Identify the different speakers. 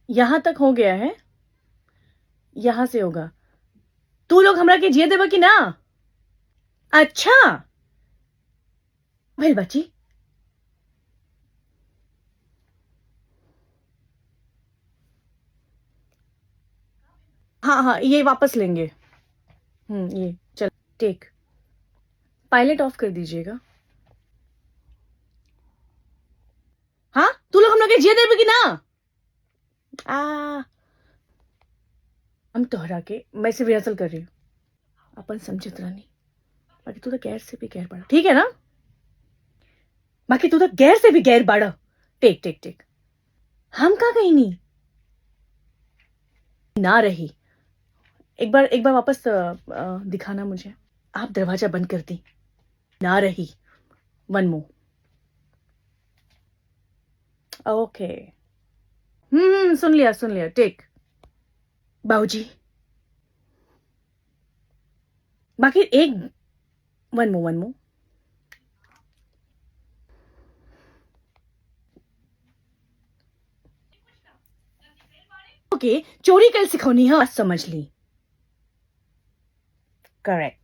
Speaker 1: यहां तक हो गया है, यहां से होगा। तू लोग हमरा के जिए देबा कि ना? अच्छा भेल बच्ची। हाँ हाँ, ये वापस लेंगे। ये चल, टेक पायलट ऑफ कर दीजिएगा। हाँ, तू लोग हम लोग के जिए देबे कि ना? आ हम तोहरा के, मैं सिर्फ रिहर्सल कर रही हूँ, अपन समझत रानी। बाकी तू तो गैर से भी गैर बाड़ा, ठीक है ना? बाकी तू तो गैर से भी गैर बाड़ा। टेक टेक टेक, हम का कहीं नहीं ना रही। एक बार वापस दिखाना मुझे। आप दरवाजा बंद कर दी ना रही। वन मोर, ओके। सुन लिया सुन लिया। टेक बाबूजी, बाकी एक वन मोर, वन मोर। ओके, चोरी कल सिखौनी है, समझ ली। करेक्ट।